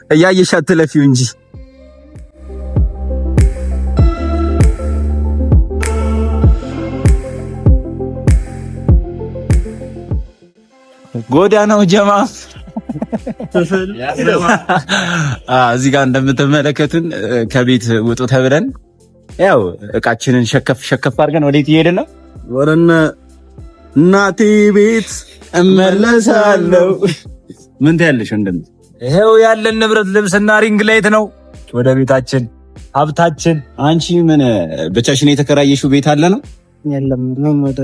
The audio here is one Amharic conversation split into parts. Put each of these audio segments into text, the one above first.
እያየሽ አትለፊው እንጂ። ጎዳናው ጀማ እዚህ ጋር እንደምትመለከቱን ከቤት ውጡ ተብለን ያው እቃችንን ሸከፍ ሸከፍ አድርገን ወዴት እየሄድን ነው? ወደ እናቴ ቤት እመለሳለሁ። ምን ትያለሽ ወንድም? ይሄው ያለን ንብረት ልብስና ring light ነው። ወደ ቤታችን ሀብታችን። አንቺ ምን ብቻሽን የተከራየሽው ቤት አለ ነው? የለም፣ እኔም ወደ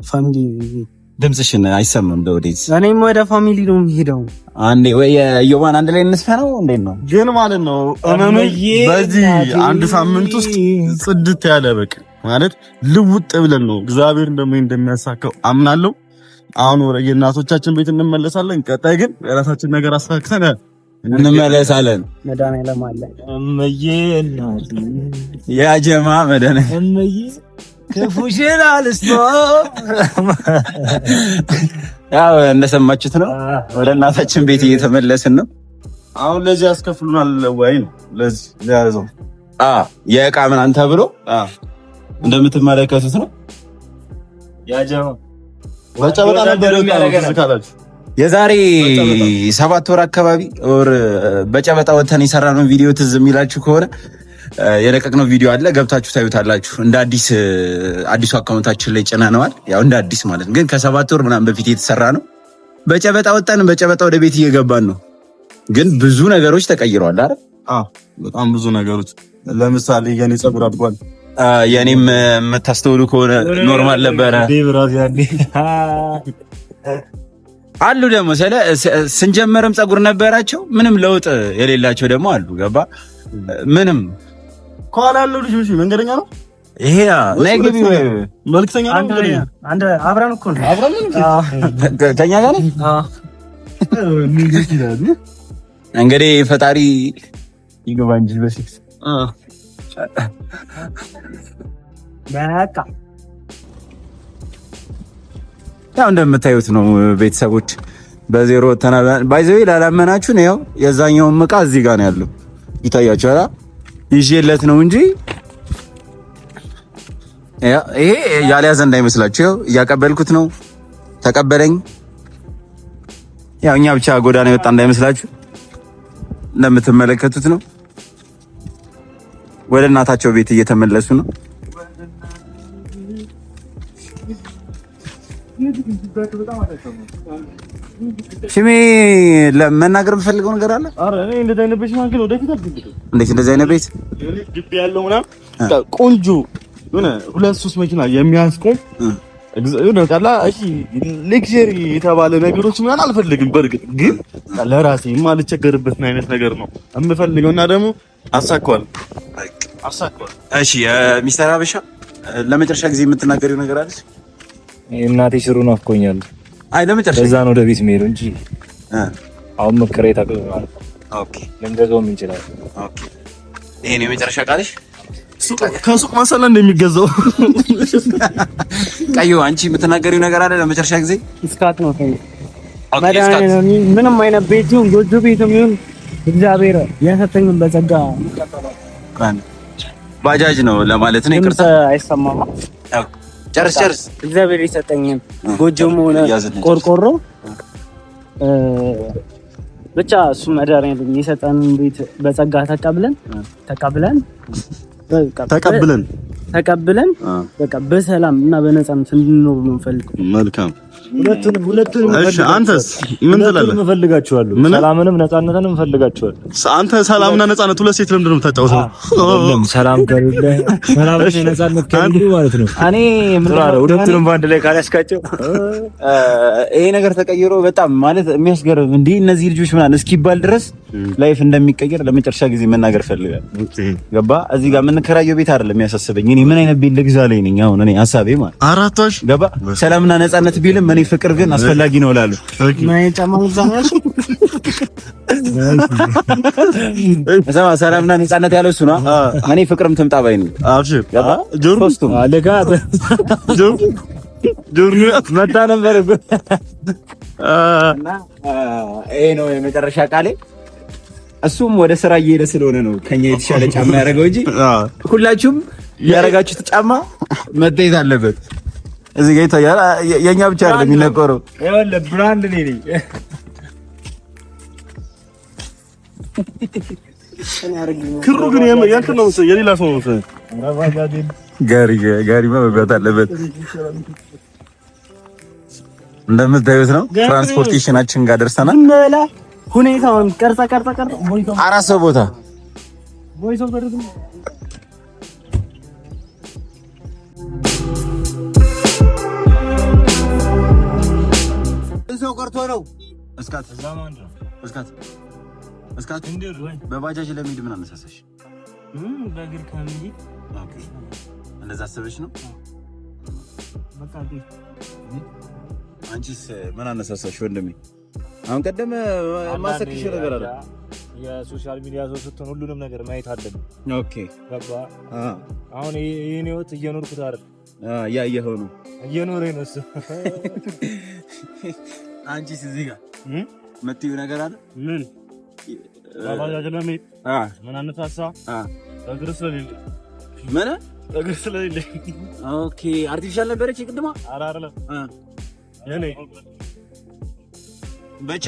family። ድምፅሽን አይሰማም። ወዴት? እኔም ወደ family ነው የምሄደው። አንዴ ወይ ዮባን አንድ ላይ እንስፈነው። እንዴት ነው ግን ማለት ነው? እመኑ በዚህ አንድ ሳምንት ውስጥ ጽድት ያለ በቃ ማለት ልውጥ ብለን ነው፣ እግዚአብሔር እንደሚያሳካው አምናለሁ። አሁን ወደ የእናቶቻችን ቤት እንመለሳለን። ቀጣይ ግን የራሳችን ነገር አስተካክለን እንመለሳለን። መድኃኒዓለም አለ። እመዬ እናቴ ያ ጀማ መድኃኒዓለም እመዬ ክፉሽን አልስማ። ያው እንደሰማችሁት ነው። ወደ እናታችን ቤት እየተመለስን ነው። አሁን ለዚህ ያስከፍሉናል ወይ ነው ለዚህ ለያዘው የእቃ ምናምን ተብሎ እንደምትመለከቱት ነው። ያ ጀማ በጨበጣ ነበር የወጣነው። የዛሬ 7 ወር አካባቢ ወር በጨበጣ ወተን የሰራነው ቪዲዮ ትዝ የሚላችሁ ከሆነ የለቀቅነው ቪዲዮ አለ፣ ገብታችሁ ታዩታላችሁ። እንደ አዲስ አዲሱ account ኣችን ላይ ጭነነዋል። ያው እንደ አዲስ ማለት ነው፣ ግን ከ7 ወር ምናምን በፊት የተሰራ ነው። በጨበጣ ወጣን፣ በጨበጣ ወደ ቤት እየገባን ነው። ግን ብዙ ነገሮች ተቀይረዋል አይደል? አዎ፣ በጣም ብዙ ነገሮች። ለምሳሌ የኔ ፀጉር አድጓል። የኔም የምታስተውሉ ከሆነ normal ነበረ። አሉ ደግሞ ስለ ስንጀመርም ፀጉር ነበራቸው፣ ምንም ለውጥ የሌላቸው ደግሞ አሉ። ገባ ምንም ከኋላ ያለው ልጅ መንገደኛ ነው። ይሄ ነይ ግቢ፣ መልክተኛ ነው። አንድ አብረን እኮ ነው፣ አብረን ነው ከኛ ጋር እንግዲህ ፈጣሪ ይግባ እንጂ በፊት በቃ ያው እንደምታዩት ነው ቤተሰቦች፣ በዜሮ by the way ላላመናችሁ ነው። ያው የዛኛውን እቃ እዚህ ጋር ነው ያለው፣ ይታያችኋል። ይዤለት ነው እንጂ ይሄ ያልያዘ እንዳይመስላችሁ። ያው እያቀበልኩት ነው፣ ተቀበለኝ። ያው እኛ ብቻ ጎዳና የወጣ እንዳይመስላችሁ፣ እንደምትመለከቱት ነው። ወደ እናታቸው ቤት እየተመለሱ ነው። ሽሜ ለመናገር የምፈልገው ነገር አለ። አረ እኔ እንደዚህ አይነት ቤት ማለት ወደፊት አልፈልግም። እንዴት እንደዚህ አይነት ቤት ግቢ ያለው ምናምን ቆንጆ የሆነ ሁለት ሶስት መኪና የሚያስቆም የሆነ ቃላ እሺ፣ luxury የተባለ ነገሮች ምናምን አልፈልግም። በእርግጥ ግን ለራሴ የማልቸገርበት አይነት ነገር ነው የምፈልገው እና ደግሞ አሳካዋለሁ አሳካዋለሁ። እሺ ሚስተር ሀበሻ ለመጨረሻ ጊዜ የምትናገሪው ነገር አለች? እናቴ ሽሮ ናፍቆኛል። አይ ለመጨረሻ ለዛ ነው ወደ ቤት የምሄደው እንጂ አሁን መከራየት አቅቶናል። Okay፣ ልንገዛውም እንችላለን። Okay፣ ይሄ ነው የመጨረሻ ቃልሽ? ከሱቅ መሰለህ እንደሚገዛው። ቀዩ አንቺ የምትናገሪው ነገር አለ ለመጨረሻ ጊዜ? እስካት ነው ምንም አይነት ቤት ይሁን ጎጆ ቤትም ይሁን እግዚአብሔር የሰጠኝን በጸጋ ባጃጅ ነው ለማለት ነው። ይቅርታ አይሰማም። ጨርስ ጨርስ። እግዚአብሔር የሰጠኝን ጎጆም ሆነ ቆርቆሮ ብቻ እሱ መድኃኒዓለም የሰጠንን ቤት በጸጋ ተቀብለን ተቀብለን ተቀብለን ተቀብለን በቃ በሰላም እና በነፃነት እንድንኖር ነው የምፈልገው። መልካም። ሁለቱንም። እሺ፣ አንተስ ምን ትላለህ? እፈልጋችኋለሁ። ሰላምንም ነፃነትንም እፈልጋችኋለሁ። አንተ ሰላምና ነፃነት ሁለት ሴት ለምንድን ነው የምታጫውተው? አይደለም፣ ሰላም ከሌለ ሰላምና ነፃነት ከሌለ ማለት ነው። እኔ ሁለቱንም በአንድ ላይ ካልያዝካቸው ይሄ ነገር ተቀይሮ በጣም ማለት የሚያስገርም እንዲህ እነዚህ ልጆች ምናምን እስኪባል ድረስ life እንደሚቀየር ለመጨረሻ ጊዜ መናገር ፈልጋለሁ። ገባ? እዚህ ጋር የምንከራየው ቤት አይደለም የሚያሳስበኝ። እኔ ምን አይነት ቤት ልግዛ ላይ ነኝ አሁን እኔ ሀሳቤ ማለት አራቶሽ ገባ? ሰላምና ነፃነት ቢልም እኔ ፍቅር ግን አስፈላጊ ነው እላለሁ። ምን አይነት ጫማ ነው እዛ ነው ያልሽው? ሰማ ሰላምና ነፃነት ያለው እሱ ነው። እኔ ፍቅርም ትምጣ ባይ ነኝ። አብሽር ጆሮ ሶስቱም አለጋ ጆሮ ጆሮ መታ ነበር እኮ። እና ይሄ ነው የመጨረሻ ቃሌ። እሱም ወደ ስራ እየሄደ ስለሆነ ነው ከኛ የተሻለ ጫማ ያደረገው እንጂ ሁላችሁም ያደረጋችሁት ጫማ መታየት አለበት። እዚህ ጋር ይታያል። የኛ ብቻ አይደለም የሚነቆረው። ይኸውልህ brand እኔ ነኝ። ክሩ ግን ያንተ ነው መሰለኝ የሌላ ሰው ነው መሰለኝ። ጋሪ ጋሪማ መግባት አለበት። እንደምታዩት ነው transportation ኣችን ጋር ደርሰናል። ዝም ብለህ ሁኔታውን ቀርጸ ቀርጸ ቀርጸ አራት ሰው ቦታ voice over ሰው ቀርቶ ነው። እስካት እስካት እስካት በባጃጅ ለመሄድ ምን አነሳሳሽ? በእግር ከመሄድ okay፣ እንደዛ አስበሽ ነው? በቃ አንቺስ ምን አነሳሳሽ ወንድሜ? አሁን ቀደም ማሰክሽ ነገር አለ። የ social media ሰው ስትሆን ሁሉንም ነገር ማየት አለብን። okay ገባ? አሁን ይሄን ህይወት እየኖርኩት አይደል? ያየኸው ነው እየኖረ ነው እሱ። አንቺስ እዚህ ጋር የምትይው ነገር አለ? ምን በባጃጅ ለመሄድ ምን አነሳሳ? እግር ስለሌለ ምን እግር ስለሌለ። okay artificial ነበረች የቅድሟ? ኧረ አይደለም የኔ ብቻ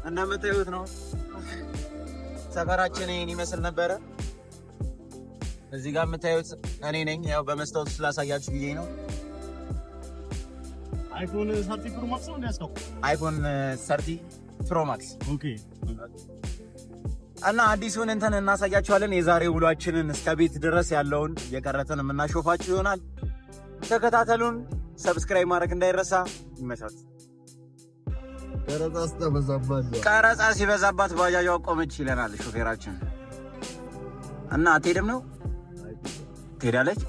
እንደምታዩት ነው። ሰፈራችን ይሄን ይመስል ነበረ። እዚህ ጋር የምታዩት እኔ ነኝ። ያው በመስታወት ስላሳያችሁ ብዬ ነው። iPhone 13 Pro Max ነው እንዲያስከው iPhone 13 Pro Max okay። እና አዲሱን እንትን እናሳያችኋለን። የዛሬ ውሏችንን እስከ ቤት ድረስ ያለውን እየቀረጽን የምናሾፋችሁ ይሆናል። ተከታተሉን። subscribe ማድረግ እንዳይረሳ። ይመቻችሁ። ቀረጻ ሲበዛባት ባጃጇ ቆመች ይለናል ሾፌራችን። እና አትሄድም ነው ትሄዳለች።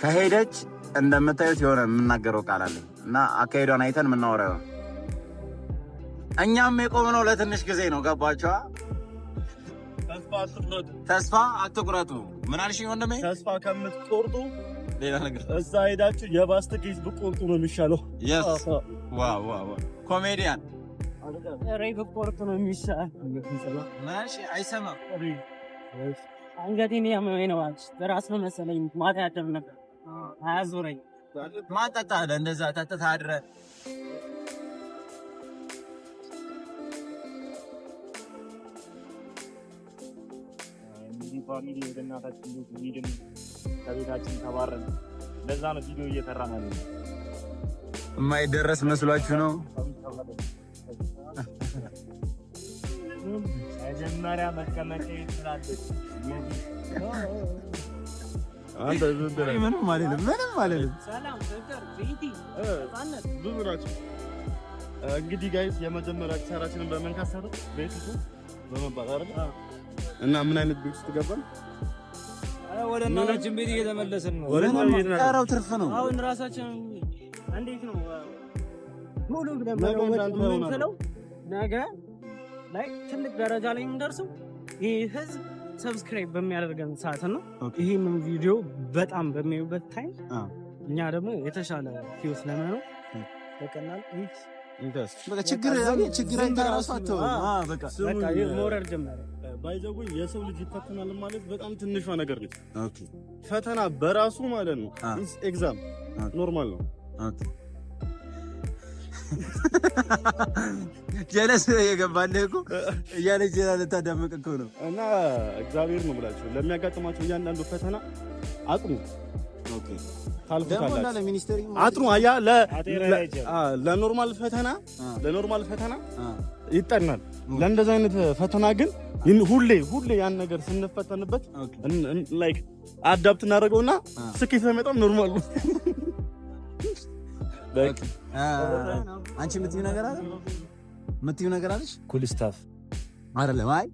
ከሄደች እንደምታዩት የሆነ የምናገረው ቃል አለ እና አካሄዷን አይተን የምናወራው እኛም የቆምነው ለትንሽ ጊዜ ነው። ገባችኋ? ተስፋ አትቁረጡ። ምን አልሽኝ ወንድሜ? ተስፋ ከምትቆርጡ ሌላ ነገር እዛ ሄዳችሁ የባስ ትኬት ብትቆርጡ ነው የሚሻለው። yes wow wow wow ኮሜዲያን ሬ ብቆርጥ ነው የሚሻል። ምን አልሽኝ? አይሰማም። አንገቴን ያመመኝ ነው አለች። በራስ ነው መሰለኝ ማታ ያደር ነበር አያዞረኝ። ማን ጠጣህ? እንደዛ ጠጥተህ አድረህ እንግዲህ family ወደ እናታችን ቤት ሄድን፣ ከቤታችን ተባረን። ለዛ ነው ቪዲዮ እየሰራን ያለ ነው። የማይደረስ መስሏችሁ ነው? መጀመሪያ መቀመጫ ትላለች። አንተ ዝም ብለህ ምንም አልልም፣ ምንም አልልም። ሰላም፣ ፍቅር፣ ቤቲ፣ ነፃነት ብዙ ናቸው። እንግዲህ guys የመጀመሪያ ኪሳራችንን በመንካት ሰሩ ቤት ውስጥ በመባል አይደል? እና ምን አይነት ቤት ውስጥ ገባን? ወደ እናታችን ቤት እየተመለስን ነው። ኧረው ትርፍ ነው። አሁን ራሳችን እንዴት ነው ሙሉ ብለን ነገ መለወጥ እንዳንተ ይሆናል። የምንችለው? ነገ ላይ ትልቅ ደረጃ ላይ የምንደርሰው ይህ ህዝብ subscribe በሚያደርገን ሰዓት ነው። ይህንን ቪዲዮ በጣም በሚያዩበት time እኛ ደግሞ የተሻለ ህይወት ለመኖር በቀላል በቃ ችግር ችግር አይታ ራሱ አትሆንም። በቃ በቃ መውረድ ጀመረ። by the way የሰው ልጅ ይፈተናል ማለት በጣም ትንሿ ነገር ነች። okay ፈተና በራሱ ማለት ነው exam normal ነው። okay ጀለስ የገባልህ እኮ እያለች ልታዳምቅ እኮ ነው። እና እግዚአብሔር ነው ብላችሁ ለሚያጋጥማቸው እያንዳንዱ ፈተና አጥኑ፣ okay ታልፉታላችሁ። ሚኒስትሪ አጥኑ። አያ ለ normal ፈተና ለ normal ፈተና ይጠናል። ለእንደዚህ አይነት ፈተና ግን ሁሌ ሁሌ ያን ነገር ስንፈተንበት like adapt እናደርገውና ስኬት በመጣም normal ነው። አንቺ የምትይው ነገር አለ የምትይው ነገር አለሽ? cool stuff አይደለም። አይ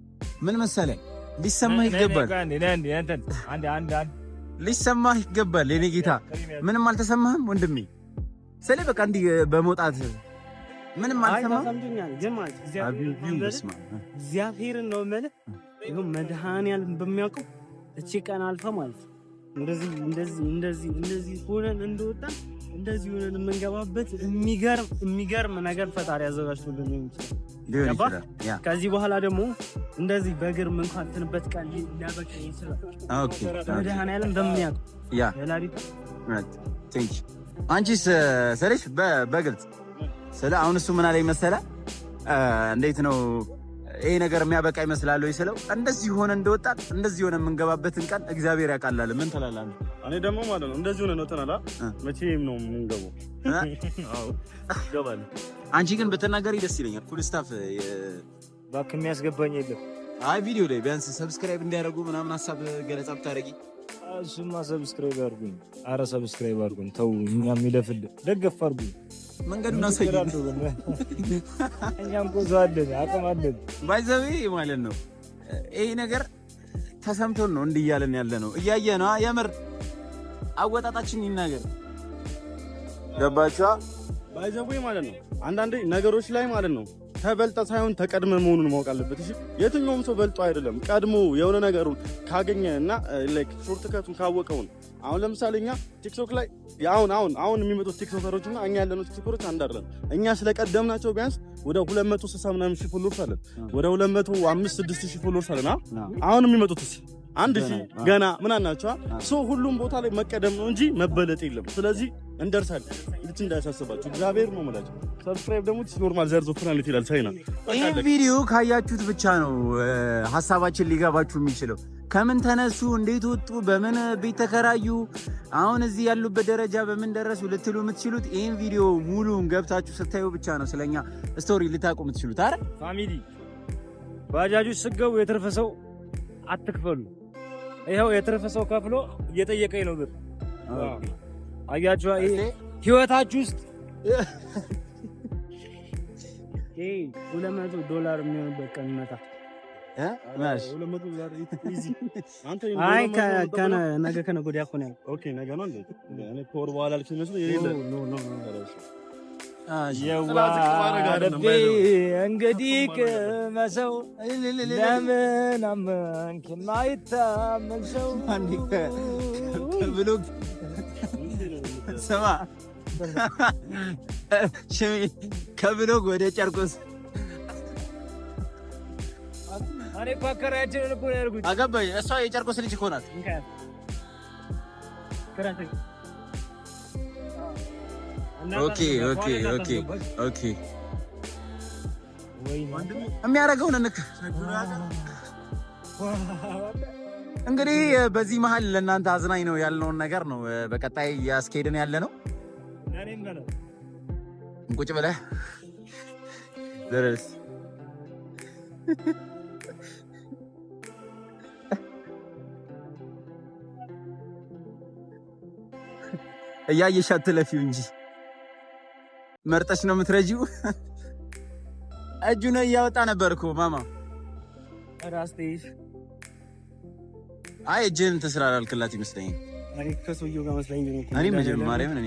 ምን መሰለህ ሊሰማህ ይገባል። ሊሰማህ ይገባል። የኔ ጌታ ምንም አልተሰማህም ወንድሜ? ስለ በቃ እንዲህ በመውጣት ምንም አልተሰማህም? እግዚአብሔርን ነው የምልህ። ይኸው መድኃኒዓለም በሚያውቀው እቺ ቀን አልፈ ማለት እንደዚህ እንደዚህ እንደዚህ እንደዚህ ሆነን እንደወጣን እንደዚህ ሆነን የምንገባበት የሚገርም የሚገርም ነገር ፈጣሪ አዘጋጅቶልን ሊሆን ይችላል። ከዚህ በኋላ ደግሞ እንደዚህ በእግር የምንኳትንበት ቀን ሊያበቃ ይችላል። Okay መድኃኒዓለም በሚያውቀው Yeah አንቺስ ስልሽ በግልጽ ስለ አሁን እሱ ምን አለኝ መሰለህ፣ እንዴት ነው ይሄ ነገር የሚያበቃ ይመስላል ወይ ስለው፣ እንደዚህ ሆነ እንደወጣን እንደዚህ ሆነ የምንገባበትን ቀን እግዚአብሔር ያውቃል። ምን ትላለህ? እኔ ደግሞ ማለት ነው እንደዚህ ሆነ ነው ተናላ መቼም ነው የምንገባው። አዎ ገባል። አንቺ ግን ብትናገሪ ደስ ይለኛል። Cool stuff እባክህ የሚያስገባኝ የለም። አይ ቪዲዮ ላይ ቢያንስ subscribe እንዲያደርጉ ምናምን ሀሳብ ገለጻ ብታደርጊ። እሱማ subscribe አድርጉኝ። አረ subscribe አድርጉኝ። ተው እኛም ይለፍልን፣ ደገፍ አድርጉኝ። መንገዱን አሳየን። እኛም እኮ ሰው አለን፣ አቅም አለን። By the way ማለት ነው ይሄ ነገር ተሰምቶን ነው እንዲህ እያለን ያለ ነው። እያየ ነው የምር አወጣጣችን ይናገር። ገባችኋ? By the way ማለት ነው አንዳንዴ ነገሮች ላይ ማለት ነው ተበልጠ ሳይሆን ተቀድመ መሆኑን ማወቅ አለበት። እሺ የትኛውም ሰው በልጦ አይደለም፣ ቀድሞ የሆነ ነገሩን ካገኘ እና like shortcut ኡን ካወቀው ነው። አሁን ለምሳሌ እኛ ቲክቶክ ላይ አሁን አሁን አሁን የሚመጡት ቲክቶከሮች እና እኛ ያለነው ቲክቶከሮች አንድ አይደለም። እኛ ስለቀደምናቸው ቢያንስ ወደ 260 ምናምን ሺህ followers አለን፣ ወደ 205 6 ሺህ followers አለን። አሁን የሚመጡትስ 1,000 ገና ምናምን ናቸው። So ሁሉም ቦታ ላይ መቀደም ነው እንጂ መበለጥ የለም። ስለዚህ እንደርሳለን። ልጅ እንዳያሳስባችሁ እግዚአብሔር ነው የምላችሁ። Subscribe ደግሞ normal ዘርዞ ፕላኔት ይላል ቻይና። ይሄን ቪዲዮ ካያችሁት ብቻ ነው ሀሳባችን ሊገባችሁ የሚችለው። ከምን ተነሱ፣ እንዴት ወጡ፣ በምን ቤት ተከራዩ፣ አሁን እዚህ ያሉበት ደረጃ በምን ደረሱ ልትሉ የምትችሉት ይሄን ቪዲዮ ሙሉን ገብታችሁ ስታዩ ብቻ ነው ስለኛ story ልታውቁ የምትችሉት። አረ Family ባጃጆች ስትገቡ የትርፍ ሰው አትክፈሉ። ይኸው የትርፍ ሰው ከፍሎ እየጠየቀኝ ነው ብር። አያችሁ ይሄ ህይወታችሁ ውስጥ ይሄ $200 የሚሆንበት ቀን ይመጣል። አይ ነገ ከነገ ወዲያ እኮ ነው ያልኩት። Okay ነገ ነው እንዴ? እኔ ከወር በኋላ አልኩኝ መስሎኝ የሌለ የዋህ እንግዲህ ቅመሰው ለምን አመንክ የማይታመን ሰው ብሎ ስማ ከብሎግ ወደ ጨርቆስ እኔ እኮ አከራያችንን እኮ ነው ያልኩት። አገባኝ። እሷ የጨርቆስ ልጅ እኮ ናት። Okay okay okay okay። የሚያደርገውን እንክ እንግዲህ በዚህ መሀል ለእናንተ አዝናኝ ነው ያልነውን ነገር ነው በቀጣይ እያስኬድን ያለ ነው። ቁጭ ብለህ ድረስ እያየሽ አትለፊው እንጂ መርጠሽ ነው የምትረጂው። እጁ ነው እያወጣ ነበር እኮ ማማ። አይ እጅህን እንትን ስላላልክላት ይመስለኛል። ከሰውየው ጋር መስለኝ ነው። እኔ መጀመሪያ ምን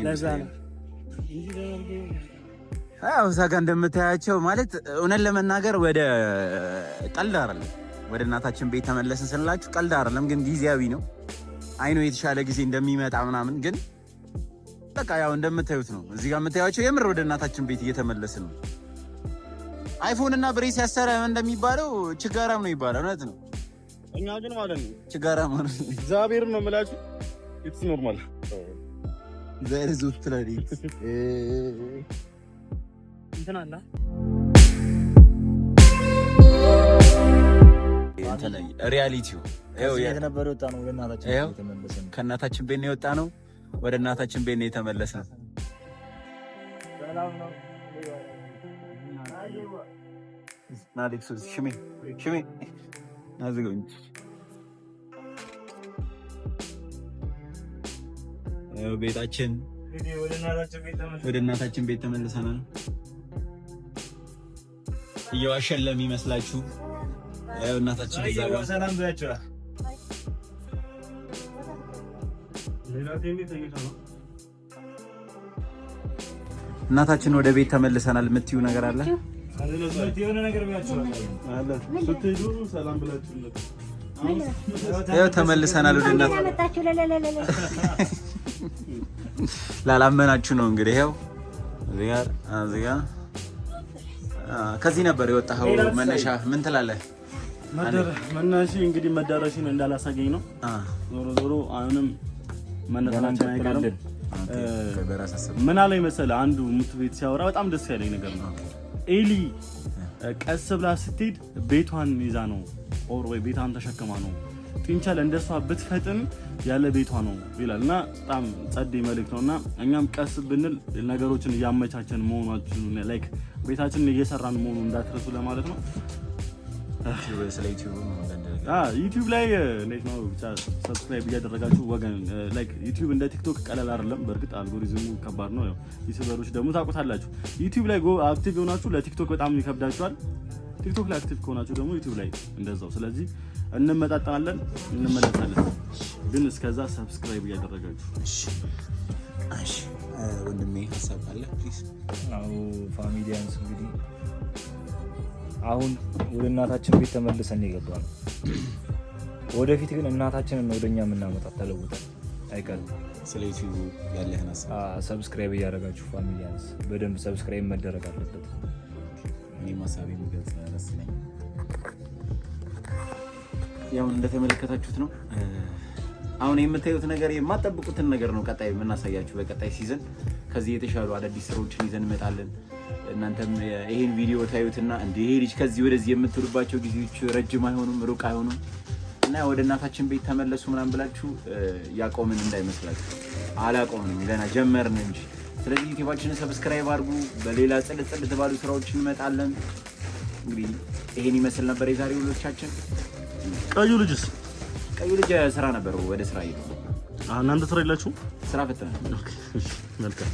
አዎ እዛ ጋር እንደምታያቸው ማለት እውነት ለመናገር ወደ ቀልድ አይደለም፣ ወደ እናታችን ቤት ተመለስን ስንላችሁ ቀልድ አይደለም፣ ግን ጊዜያዊ ነው። አይኖ የተሻለ ጊዜ እንደሚመጣ ምናምን፣ ግን በቃ ያው እንደምታዩት ነው። እዚህ ጋር የምታያቸው የምር ወደ እናታችን ቤት እየተመለስን ነው። አይፎን እና ብሬስ ያሰረ እንደሚባለው ችጋራም ነው ይባላል። እውነት ነው። እኛ ግን ማለት ነው ችጋራም ነው። እግዚአብሔር ነው የምላችሁ። It's normal ዘር ዙትለሪ እንትን አለ Reality ው ከእናታችን ቤት ነው የወጣ ነው። ወደ እናታችን ቤት ነው የተመለሰ ነው። ቤታችን ወደ እናታችን ቤት ተመልሰናል። እየዋሸን ለሚመስላችሁ ያው እናታችን እዛ ጋር ሰላም ብያቸዋል። እናታችን ወደ ቤት ተመልሰናል። የምትዩ ነገር አለ? የሆነ ነገር ብያቸዋል። ስትሄዱ ሰላም ብላችሁ ያው ተመልሰናል ወደ እናት። ላላመናችሁ ነው እንግዲህ ይኸው እዚህ ጋር እዚህ ጋር ከዚህ ነበር የወጣኸው። መነሻ ምን ትላለህ? መነሻ እንግዲህ መዳረሽን እንዳላሳገኝ ነው። ዞሮ ዞሮ አሁንም መነሳታችን አይቀርም። ምን አለኝ መሰለህ አንዱ ሙት ቤት ሲያወራ በጣም ደስ ያለኝ ነገር ነው። ኤሊ ቀስ ብላ ስትሄድ ቤቷን ይዛ ነው or ወይ ቤቷን ተሸክማ ነው። ጢንቸል እንደሷ ብትፈጥን ያለ ቤቷ ነው ይላል እና በጣም ጸዴ መልእክት ነው። እና እኛም ቀስ ብንል ነገሮችን እያመቻቸን መሆናችን like ቤታችንን እየሰራን መሆኑን እንዳትረሱ ለማለት ነው። ዩቲዩብ ላይ እንዴት ነው ብቻ subscribe እያደረጋችሁ ወገን። Like ዩቲዩብ እንደ ቲክቶክ ቀላል አይደለም። በእርግጥ አልጎሪዝሙ ከባድ ነው። ያው YouTuber ኦች ደግሞ ታውቁታላችሁ። ዩቲዩብ ላይ ጎ active የሆናችሁ ለቲክቶክ በጣም ይከብዳችኋል። ቲክቶክ ላይ active ከሆናችሁ ደግሞ ዩቲዩብ ላይ እንደዛው። ስለዚህ እንመጣጣለን፣ እንመለሳለን። ግን እስከዛ subscribe እያደረጋችሁ። እሺ፣ እሺ ወንድሜ ሀሳብ አለ please? አዎ ፋሚሊያንስ፣ እንግዲህ አሁን ወደ እናታችን ቤት ተመልሰን የገባ ነው። ወደፊት ግን እናታችንን ነው ወደኛ የምናመጣት፣ ተለውጠን አይቀርም። ስለ ዩቲዩብ ያለህን ሀሳብ? Subscribe እያደረጋችሁ ፋሚሊያንስ፣ በደንብ subscribe መደረግ አለበት። እኔም ሀሳብ የሚገልጽ ደስ ይለኛል። ያው እንደተመለከታችሁት ነው። አሁን የምታዩት ነገር የማጠብቁትን ነገር ነው። ቀጣይ የምናሳያችሁ በቀጣይ season ከዚህ የተሻሉ አዳዲስ ስራዎችን ይዘን እንመጣለን። እናንተም ይሄን ቪዲዮ ታዩትና እንደ ይሄ ልጅ ከዚህ ወደዚህ የምትሉባቸው ጊዜዎች ረጅም አይሆኑም፣ ሩቅ አይሆኑም እና ወደ እናታችን ቤት ተመለሱ ምናምን ብላችሁ ያቆምን እንዳይመስላችሁ። አላቆምንም፣ ገና ጀመርን እንጂ። ስለዚህ ዩቲዩባችንን subscribe አድርጉ። በሌላ ጽድት ጽድት ባሉ ስራዎች እንመጣለን። እንግዲህ ይሄን ይመስል ነበር የዛሬ ውሎቻችን። ቀዩ ልጅስ? ቀዩ ልጅ ስራ ነበር፣ ወደ ስራ ሄዱ። እናንተ ስራ የላችሁም? ስራ ፈተናል። መልካም።